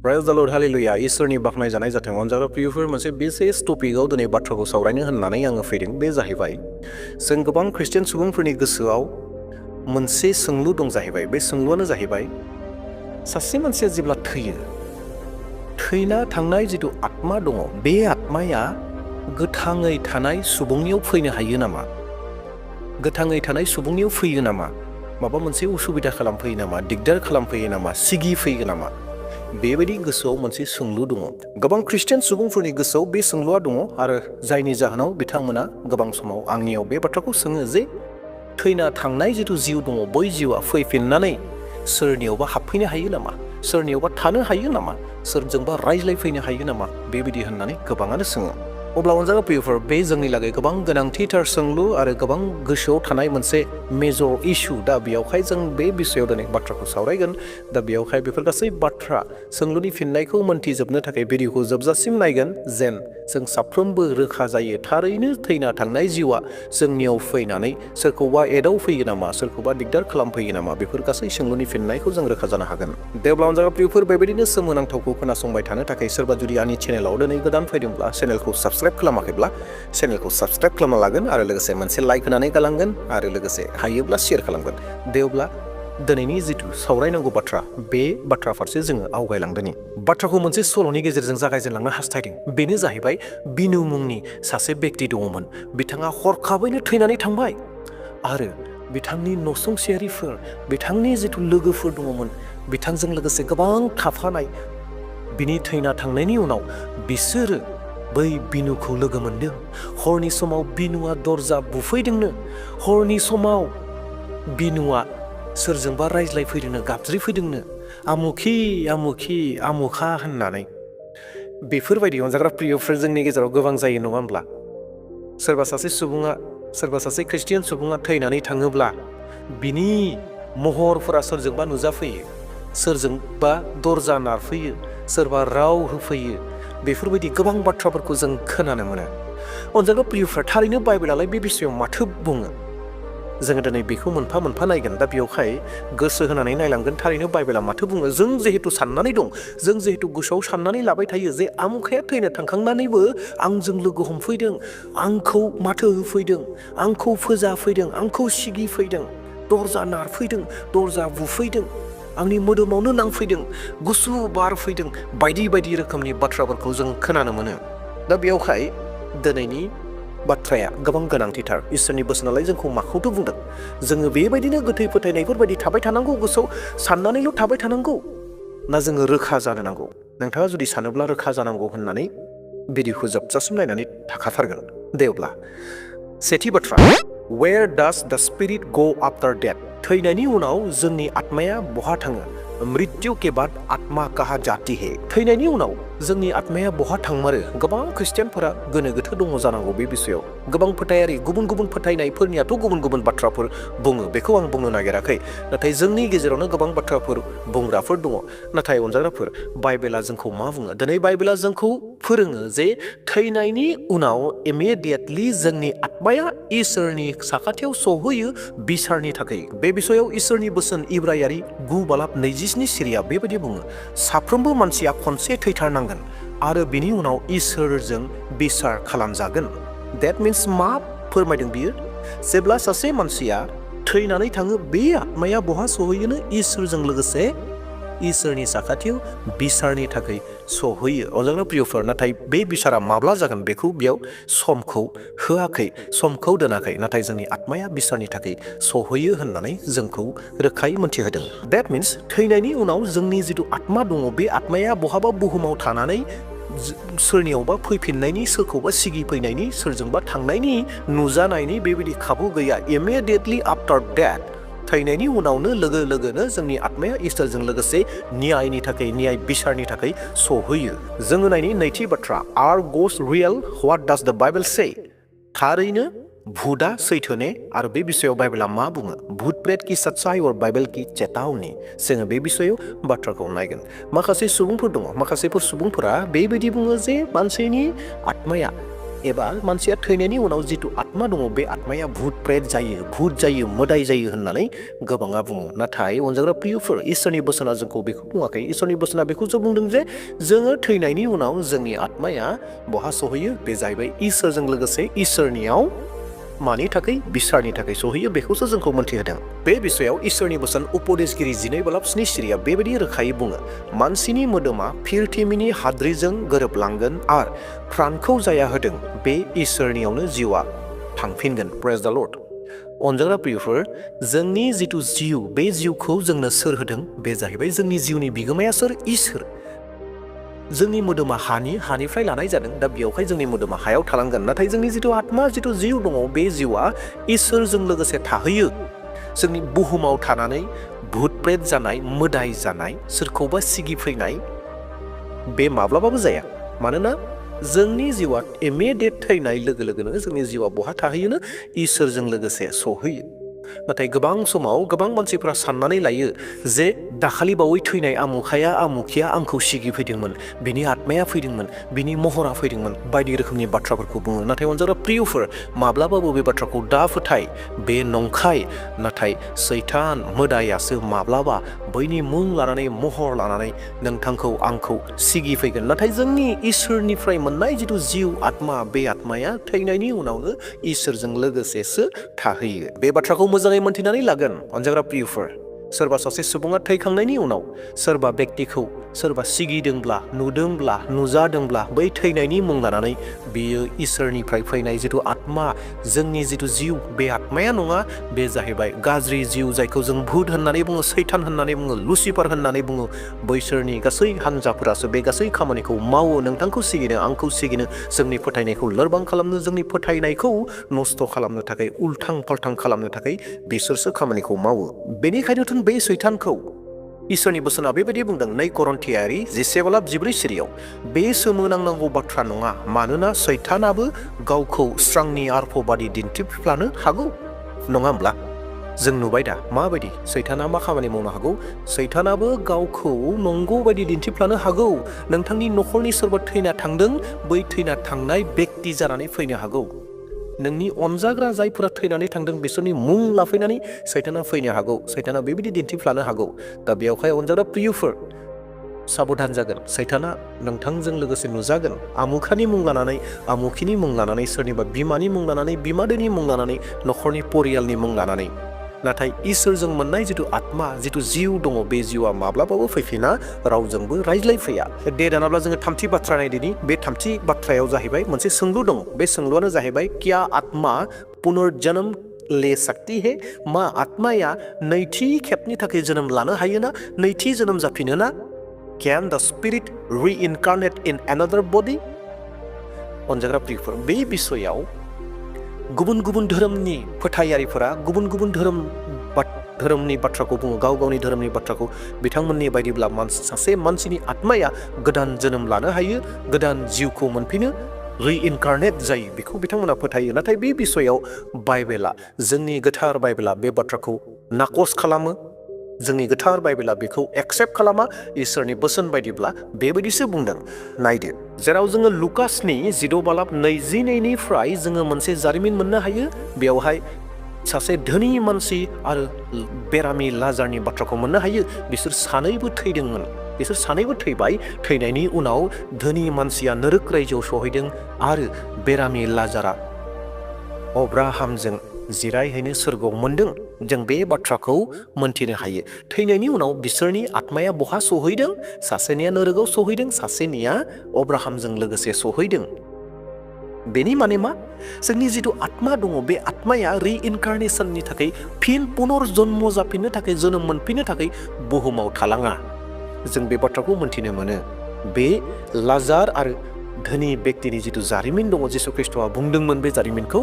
Praise the Lord, hallelujah. इसोरनि बाख्नाय जानाय जाथों अनजाग्रा प्रियफोर मोनसे बिसेस टपिकआव दिनै बाथ्राखौ सावरायनो होननानै आङो फैदों। बे जाहैबाय जों गोबां ख्रिस्टियान सुबुंफोरनि गोसोआव मोनसे सोंलु दं जाहैबाय। बे सोंलुआनो जाहैबाय सासे मानसिया जेब्ला थैयो, थैना थांनाय जिथु आत्मा दङ, बे आत्माया गोथाङै थानाय सुबुंनियाव फैनो हायो नामा? गोथाङै थानाय सुबुंनियाव फैयो नामा? माबा मोनसे उसुबिदा खालामफैयो नामा? दिगदार खालामफैयो नामा? सिगिफैयो नामा? बेबायदि गोसोआव मोनसे सोंलु दङ। गोबां ख्रिस्टियान सुबुंफोरनि गोसोआव बे सोंलुआ दङ आरो जायनि जाहोनाव बिथांमोना गोबां समाव आंनियाव बे बाथ्राखौ सोङो जे थैना थांनाय जिथु जिउ दङ, बै जिउआ फैफिननानै सोरनियावबा हाबफैनो हायो नामा? सोरनियावबा थानो हायो नामा? सोरजोंबा रायज्लायफैनो हायो नामा? बेबायदि होननानै गोबाङानो सोङो। अब्ला अनजाग्रा प्रियफोर, बे जोंनि लागै गोबां गोनांथिथार सोंलु आरो गोबां गोसोआव थानाय मोनसे मेजर इस्यु। दा बेयावहाय जों बे बिषयाव दिनै बाथ्राखौ सावरायगोन। दा बेयावहाय बेफोर गासै बाथ्रा सोंलुनि फिननायखौ मोनथिजोबनो थाखाय भिडिअखौ जोबजासिम नायगोन, जेन जों साफ्रोमबो रोखा जायो थारैनो थैना थांनाय जिउआ जोंनियाव फैनानै सोरखौबा एदावफैयो नामा, सोरखौबा दिगदार खालामफैयो नामा, बेफोर गासै सोंलुनि फिननायखौ जों रोखा जानो हागोन। दे अब्ला अनजाग्रा प्रियफोर, बेबायदिनो सोमोनांथावखौ खोनासंबाय थानो थाखाय सोरबा जुदि आंनि चेनेलाव दिनै गोदान फैदोंब्ला, चेनेलखौ साबस्क्राइब खालामाखैब्ला चेनेलखौ साबस्क्राइब खालामना लागोन आरो लोगोसे मोनसे लाइक होनानै गालांगोन आरो लोगोसे हायोब्ला शेयार खालामगोन। दे अब्ला दिनैनि जिथु सावरायनांगौ बाथ्रा, बे बाथ्रा फारसे जोङो आवगायलांदोनि। बाथ्राखौ मोनसे सल'नि गेजेरजों जागायजेनलांनो हास्थायदों। बेनो जाहैबाय बिनु मुंनि सासे बेक्ति दङमोन। बिथाङा हरखाबैनो थैनानै थांबाय आरो बिथांनि नसुंसेयारिफोर, बिथांनि जिथु लोगोफोर दङमोन, बिथांजों लोगोसे गोबां थाफानाय, बिनि थैना थांनायनि उनाव बिसोरो बै बिनुखौ लोगो मोनदों। हरनि समाव बिनुआ दरजा बुफैदोंनो। हरनि समाव बिनुआ सोरजोंबा रायज्लायफैदोंनो, गाबज्रिफैदोंनो, आमुखि आमुखि आमुखा होननानै। बेफोरबायदि अनजाग्रा प्रियफोर जोंनि गेजेराव गोबां जायो, नङा होमब्ला? सोरबा सासे ख्रिस्टियान सुबुङा थैनानै थाङोब्ला बिनि महरफोरा सोरजोंबा नुजाफैयो, सोरजोंबा दरजा नारफैयो, सोरबा राव होफैयो। बेफोरबायदि गोबां बाथ्राफोरखौ जों खोनानो मोनो। अनजाग्रा प्रियफ्रा, थारैनो बाइबेलालाय बे बिषयाव माथो बुङो? जोङो दिनै बेखौ मोनफा मोनफा नायगोन। दा बेयावहाय गोसो होनानै नायलांगोन थारैनो बाइबेला माथो बुङो। जों जिहेतु साननानै दं, जों जिहेतु गोसोआव साननानै लाबाय थायो जे आमुखाया थैनो थांखांनानैबो आंजों लोगो हमफैदों, आंखौ माथो होफैदों, आंखौ फोजाफैदों, आंखौ सिगिफैदों, दरजा नारफैदों, दरजा बुफैदों, आंनि मोदोमावनो नांफैदों, गुसु बार फैदों, बायदि बायदि रोखोमनि बाथ्राफोरखौ जों खोनानो मोनो। दा बेयावहाय दिनैनि बाथ्राया गोबां गोनांथिथार। इसोरनि बोसोनालाय जोंखौ माखौथो बुंदों? जोङो बेबायदिनो गोथै फोथायनायफोर बायदि थाबाय थानांगौ, गोसोआव साननानैल' थाबाय थानांगौ, ना जोङो रोखा जानो नांगौ? नोंथाङा जुदि सानोब्ला रोखा जानांगौ होननानै भिडिअखौ जोबजासिम नायनानै थाखाथारगोन। दे अब्ला सेथि बाथ्रा, वेयर डाज द स्पिरिट गो आफ्टार डेथ? थैनायनि उनाव जोंनि आत्माया बहा थाङो? मृत्यु के बाद आत्मा कहा जाती है? थैनायनि उनाव जोंनि आत्माया बहा थांमारो? गोबां ख्रिस्टियानफोरा गोनो गोथो दङ जानांगौ बे बिषयाव। गोबां फोथायारि, गुबुन गुबुन फोथायनायफोरनियाथ' गुबुन गुबुन बाथ्राफोर बुङो, बेखौ आं बुंनो नागिराखै। नाथाय जोंनि गेजेरावनो गोबां बाथ्राफोर बुंग्राफोर दङ। नाथाय अनजाग्राफोर, बाइबेला जोंखौ मा बुङो? दिनै बाइबेला जोंखौ फोरोङो जे थैनायनि उनाव इमिडियेटलि जोंनि आत्माया इसोरनि साखाथियाव सहैयो बिसारनि थाखाय। बे बिषयाव इसोरनि बोसोन इब्रायारि 9:27 सिरिया बेबायदि बुङो, साफ्रोमबो मानसिया खनसे थैथारनांगोन आरो बिनि उनाव इसोरजों बिसार खालामजागोन। देट मिन्स मा फोरमायदों बियो? जेब्ला सासे मानसिया थैनानै थाङो, बे आत्माया बहा सहैयोनो? इसोरजों लोगोसे इसोरनि साखाथियाव बिसारनि थाखाय सहैयो। अनजाग्रा प्रियफोर, नाथाय बे बिसारा माब्ला जागोन बेखौ बेयाव समखौ होआखै, समखौ दोनाखै। नाथाय जोंनि आत्माया बिसारनि थाखाय सहैयो होननानै जोंखौ रोखायै मोनथिहोदों। देट मिन्स थैनायनि उनाव जोंनि जिथु आत्मा दङ, बे आत्माया बहाबा बुहुमाव थानानै सोरनियावबा फैफिननायनि, सोरखौबा सिगिफैनायनि, सोरजोंबा थांनायनि, नुजानायनि बेबायदि खाबु गैया। इमिडियेटलि आफ्टार डेथ, थैनायनि उनावनो लोगो लोगोनो जोंनि आत्माया इसोरजों लोगोसे न्यायनि थाखाय, न्याय बिसारनि थाखाय सहैयो। जोङो नायनि नैथि बाथ्रा, आर ग'स्ट रियेल? व्हाट डाज द बाइबेल से? थारैनो भुतआ सैथो ने? आरो बे बिषयाव बाइबेला मा बुङो? भूत प्रेत की सच्चाई और बाइबेल की चेतावनी। जोङो बे बिषयाव बाथ्राखौ नायगोन। माखासे सुबुंफोर दङ, माखासेफोर सुबुंफोरा बेबायदि बुङो जे मानसिनि आत्माया एबा मानसिया थैनायनि उनाव जिथु आत्मा दङ बे आत्माया भुट प्रेत जायो, भुट जायो, मोदाय जायो होननानै गोबाङा बुङो। नाथाय अनजाग्रा प्रियफोर, इसोरनि बोसोना जोंखौ बेखौ बुङाखै। इसोरनि बोसोना बेखौसो बुंदों जे जोङो थैनायनि उनाव जोंनि आत्माया बहा सहैयो? बे जाहैबाय इसोरजों लोगोसे इसोरनियाव मानि थाखाय? बिसारनि थाखाय सहैयो, बेखौसो जोंखौ मोनथिहोदों। बे बिसयाव इसोरनि बोसोन उपदेशगिरि 12:7 सिरिया बेबायदि रोखायै बुङो, मानसिनि मोदोमा फिरथिमिनि हाद्रिजों गोरोबलांगोन आरो प्राणखौ जाया होदों बे इसोरनियावनो जिउआ थांफिनगोन। प्रेज द लर्ड। अनजाग्रा प्रियफोर, जोंनि जिथु जिउ, बे जिउखौ जोंनो सोर होदों? बे जाहैबाय जोंनि जिउनि बिगोमाया सोर? इसोर। जोंनि मोदोमा हानिफ्राय लानाय जादों, दा बेयावहाय जोंनि मोदोमा हायाव थालांगोन। नाथाय जोंनि जिथु आत्मा, जिथु जिउ दङ, बे जिउआ इसोरजों लोगोसे थाहैयो। जोंनि बुहुमाव थानानै भुट प्रेत जानाय, मोदाय जानाय, सोरखौबा सिगिफैनाय, बे माब्लाबाबो जाया। मानोना जोंनि जिउआ इमिडियेट थैनाय लोगो लोगोनो जोंनि जिउआ बहा थाहैयोनो? इसोरजों लोगोसे सहैयो। नाथाय गोबां समाव गोबां मानसिफ्रा साननानै लायो जे दाखालि बावै थैनाय आमुखिया आंखौ सिगिफैदोंमोन, बिनि आत्माया फैदोंमोन, बिनि महरा फैदोंमोन, बायदि रोखोमनि बाथ्राफोरखौ बुङो। नाथाय अनजाग्रा प्रियफोर, माब्लाबाबो बे बाथ्राखौ दा फोथाय, बे नंखाय। नाथाय सैतान, मोदायासो माब्लाबा बैनि मुं लानानै, महर लानानै नोंथांखौ आंखौ सिगिफैगोन। नाथाय जोंनि इसोरनिफ्राय मोननाय जिथु जिउ, आत्मा, बे आत्माया थैनायनि उनावनो इसोरजों लोगोसेसो थाहैयो। बे बाथ्राखौ मोजाङै मोनथिनानै लागोन अनजाग्रा प्रियफोर। सोरबा सासे सुबुङा थैखांनायनि उनाव सोरबा व्यक्तिखौ सोरबा सिगिदोंब्ला, नुदोंब्ला, नुजादोंब्ला, बै थैनायनि मुं लानानै बियो इसोरनिफ्राय फैनाय जिथु आत्मा, जोंनि जिथु जिउ, बे आत्माया नङा। बे जाहैबाय गाज्रि जिउ, जायखौ जों भुत होननानै बुङो, सैतान होननानै बुङो, लुसिफार होननानै बुङो। बैसोरनि गासै हान्जाफोरासो बे गासै खामानिखौ मावो, नोंथांखौ सिगिनो, आंखौ सिगिनो, जोंनि फोथायनायखौ लोरबां खालामनो, जोंनि फोथायनायखौ नस्थ' खालामनो थाखाय, उल्थां फाल्थां खालामनो थाखाय बिसोरसो खामानिखौ मावो। बेनिखायनोथ' बे सैतानखौ इसोरनि बोसोना बेबायदि बुंदों 2 करन्थियारि 11:14 सिरियाव, बे सोमोनांनांगौ बाथ्रा नङा, मानोना सैतानाबो गावखौ स्रांनि आर्फबादि दिन्थिफ्लानो हागौ। नङा होमब्ला? जों नुबाय दा माबायदि सैताना मा खामानि मावनो हागौ। सैतानाबो गावखौ नंगौ बायदि दिन्थिफ्लानो हागौ। नोंथांनि न'खरनि सोरबा थैना थांदों, बै थैना थांनाय व्यक्ति जानानै फैनो हागौ। नोंनि अनजाग्रा जायफोरा थैनानै थांदों बिसोरनि मुं लाफैनानै सैताना फैनो हागौ। सैताना बेबायदि दिन्थिफ्लानो हागौ। दा बेयावहाय अनजाग्रा प्रियफोर, साबधान जागोन। सैताना नोंथांजों लोगोसे नुजागोन, आमुखानि मुं लानानै, आमुखिनि मुं लानानै, सोरनिबा बिमानि मुं लानानै, बिमादैनि मुं लानानै, न'खरनि परियालनि मुं लानानै। नाथाय इसोरजों मोननाय जिथु आत्मा, जिथु जिउ दङ, बे जिउआ माब्लाबाबो फैफिना, रावजोंबो रायज्लायफैया। दे दानाब्ला जोङो थामथि बाथ्रा नायदिनि। बे थामथि बाथ्रायाव जाहैबाय मोनसे सोंलु दङ। बे सोंलुआनो जाहैबाय, क्या आत्मा पुनर्जन्म ले सकती है? मा आत्माया नैथि खेबनि थाखाय जोनोम लानो हायो ना? नैथि जोनोम जाफिनो ना? Can the spirit reincarnate in another body? अनजाग्रा प्रियफोर, बे बिसयाव गुबुन गुबुन धोरोमनि फोथायारिफोरा गुबुन गुबुन धोरोमनि बाथ्राखौ बुङो, गाव गावनि धोरोमनि बाथ्राखौ। बिथांमोननि बायदिब्ला सासे मानसिनि आत्माया गोदान जोनोम लानो हायो, गोदान जिउखौ मोनफिनो, रिइनकार्नेट जायो, बेखौ बिथांमोना फोथायो। नाथाय बे बिसयाव बाइबेला, जोंनि गोथार बाइबेला बे बाथ्राखौ नाकस खालामो। जोंनि गोथार बाइबेला बेखौ एक्सेप्ट खालामा। इसोरनि बोसोन बायदिब्ला बेबायदिसो बुंदों। नायदो, जेराव जोङो लुकासनि 16:22 जोङो मोनसे जारिमिन मोननो हायो। बेयावहाय सासे धोनि मानसि आरो बेरामि लाजारनि बाथ्राखौ मोननो हायो। बिसोर सानैबो थैदोंमोन, बिसोर सानैबो थैबाय। थैनायनि उनाव धोनि मानसिया नरक रायजोआव सहैदों आरो बेरामि लाजारा अब्राहामजों जिरायहैनो सोरगोआव मोनदों। जों बे बाथ्राखौ मोनथिनो हायो। थैनायनि उनाव बिसोरनि आत्माया बहा सहैदों? सासेनिया नरकआव सहैदों, सासेनिया अब्राहामजों लोगोसे सहैदों। बेनि माने मा? जोंनि जिथु आत्मा दङ, बे आत्माया रिइनकार्नेसननि थाखाय, फिन पुनर्जन्म जाफिननो थाखाय, जोनोम मोनफिननो थाखाय बुहुमाव थालाङा। जों बे बाथ्राखौ मोनथिनो मोनो। बे लाजार आरो धोनि व्यक्तिनि जिथु जारिमिन दङ, जिसु ख्रिस्ट'आ बुंदोंमोन बे जारिमिनखौ,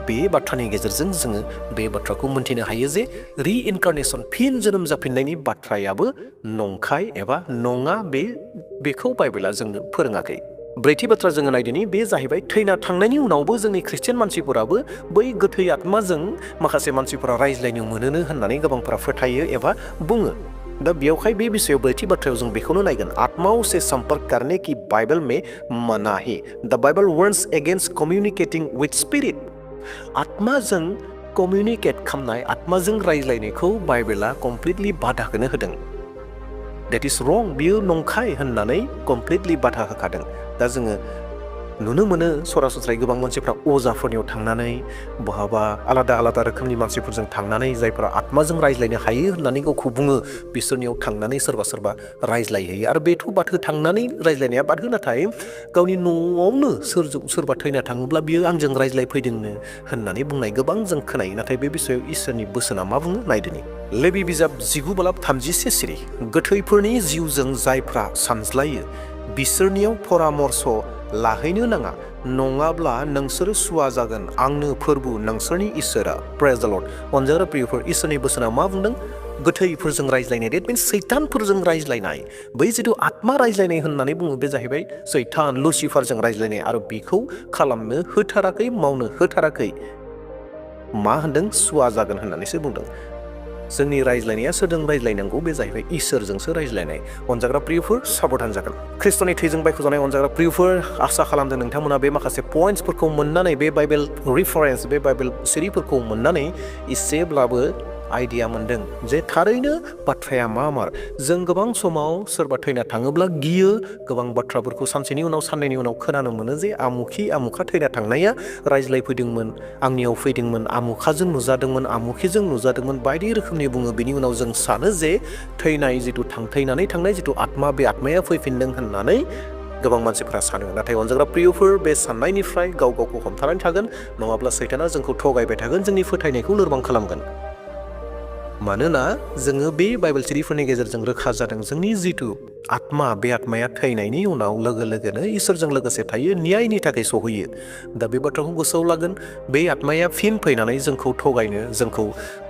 बे बाथ्रानि गेजेरजों जोङो बे बाथ्राखौ मोनथिनो हायो जे रिइनकार्नेसन, फिन जोनोम जाफिननायनि बाथ्रायाबो नंखाय एबा नङा। बेखौ बाइबेला जोंनो फोरोङाखै। ब्रैथि बाथ्रा जोङो नायदिनि। बे जाहैबाय, थैना थांनायनि उनावबो जोंनि ख्रिस्टियान मानसिफोराबो बै गोथै आत्माजों माखासे मानसिफोरा रायज्लायनो मोनोनो होननानै गोबांफोरा फोथायो एबा बुङो। दा बेयावहाय बे बिषयाव ब्रैथि बाथ्रायाव जों बेखौनो नायगोन आत्माओं से संपर्क करने की बाइबल में मनाही the Bible warns against communicating with spirit आत्माजों कम्युनिकेट खालामनाय आत्माजों रायज्लायनायखौ बाइबेला कमप्लिटलि बाधा होदों That is wrong बियो नंखाय होननानै कमप्लिटलि बाधा होखादों दा जोङो नुनो मोनो सरासनस्रायै गोबां मानसिफ्रा अजाफोरनियाव थांनानै बहाबा आलादा रोखोमनि मानसिफोरजों थांनानै जायफोरा आत्माजों रायज्लायनो हायो होननानै गावखौ बुङो बिसोरनियाव थांनानै सोरबा रायज्लायहैयो आरो बेथ' बाथो थांनानै रायज्लायनाया बाथो नाथाय गावनि न'आवनो सोरबा थैना थाङोब्ला बियो आंजों रायज्लायफैदोंनो होननानै बुंनाय गोबां जों खोनायो नाथाय बे बिषयाव इसोरनि बोसोना मा बुङो नायदोनि लेबि बिजाब 19:31 सिरि गोथैफोरनि जिउजों जायफ्रा सानज्लायो बिसोरनियाव परामर्श लाहैनो नाङा नङाब्ला नोंसोर सुवा जागोन आंनो फोरबु नोंसोरनि इसोरा प्रेज द लर्ड अनजाग्रा प्रियफोर इसोरनि बोसोना मा बुंदों गोथैफोरजों रायज्लायनाय डेट मिन्स सैतानफोरजों रायज्लायनाय बै जिथु आत्मा रायज्लायनाय होननानै बुङो बे जाहैबाय सैतान लुसिफारजों रायज्लायनाय आरो बेखौ खालामनो होथाराखै मावनो होथाराखै मा होनदों सुवा जागोन होननानैसो बुंदों जोंनि रायज्लायनाया सोरजों रायज्लायनांगौ बे जाहैबाय इसोरजोंसो रायज्लायनाय अनजाग्रा प्रियफोर साबधान जागोन ख्रिस्ट'नि थैजों बायख'जानाय अनजाग्रा प्रियफोर आसा खालामदों नोंथांमोना बे माखासे पइन्ट्सफोरखौ मोननानै बे बाइबेल रिफारेन्स बे बाइबेल सिरिफोरखौ मोननानै एसेब्लाबो आइडिया मोनदों जे थारैनो बाथ्राया मार जों गोबां समाव सोरबा थैना थाङोब्ला गियो गोबां बाथ्राफोरखौ सानसेनि उनाव साननैनि उनाव खोनानो मोनो जे आमुखा थैना थांनाया रायज्लायफैदोंमोन आंनियाव फैदोंमोन आमुखाजों नुजादोंमोन आमुखिजों नुजादोंमोन बायदि रोखोमनि बुङो बिनि उनाव जों सानो जे थैनाय जिथु थैनानै थांनाय जिथु आत्मा बे आत्माया फैफिनदों होननानै गोबां मानसिफोरा सानो नाथाय अनजाग्रा प्रियफोर बे साननायनिफ्राय गावखौ हमथानानै थागोन नङाब्ला सैताना जोंखौ थगायबाय थागोन जोंनि फोथायनायखौ लोरबां खालामगोन मानोना जोङो बे बाइबेल सिरिफोरनि गेजेरजों रोखा जादों जोंनि जिथु आत्मा बे आत्माया थैनायनि उनाव लोगोनो इसोरजों लोगोसे थायो न्यायनि थाखाय सहैयो दा बे बाथ्राखौ गोसोआव लागोन बे आत्माया फिन फैनानै जोंखौ थगायनो जोंखौ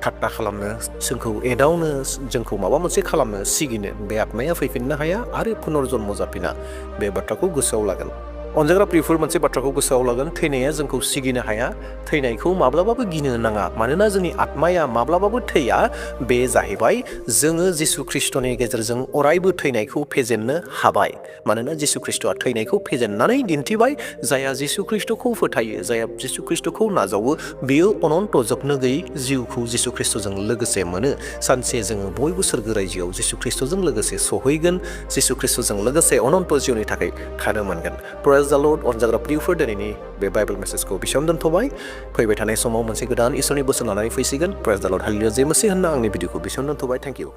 ठाट्टा खालामनो जोंखौ एदावनो जोंखौ माबा मोनसे खालामनो सिगिनो बे आत्माया फैफिननो हाया आरो पुनर्जन्म जाफिना बे बाथ्राखौ गोसोआव लागोन अनजाग्रा प्रियफोर मोनसे बाथ्राखौ गोसोआव लागोन थैनाया जोंखौ सिगिनो हाया थैनायखौ माब्लाबाबो गिनो नाङा मानोना जोंनि आत्माया माब्लाबाबो थैया बे जाहैबाय जोङो जिसु ख्रिस्ट'नि गेजेरजों अरायबो थैनायखौ फेजेननो हाबाय मानोना जिसु ख्रिस्ट'आ थैनायखौ फेजेननानै दिन्थिबाय जायहा जिसु ख्रिस्ट'खौ फोथायो जायहा जिसु ख्रिस्ट'खौ नाजावो बियो अनन्त जोबनो गैयै जिउखौ जिसु ख्रिस्ट'जों लोगोसे मोनो सानसे जोङो बयबो सोरगो रायजोआव जिसु ख्रिस्ट'जों लोगोसे सहैगोन जिसु ख्रिस्ट'जों लोगोसे अनन्त जिउनि थाखाय थानो मोनगोन प्रेज द लर्ड अनजाग्रा प्रियफोर दिनैनि बे बाइबेल मेसेजखौ बेसेयावनो दोनथ'बाय फैबाय थानाय समाव मोनसे गोदान इसोरनि बोसोन लानानै फैसिगोन प्रेज द लर्ड हालेलुया जे मसीह होनना आंनि भिडिअखौ बेसेयावनो दोनथ'बाय थेंक इउ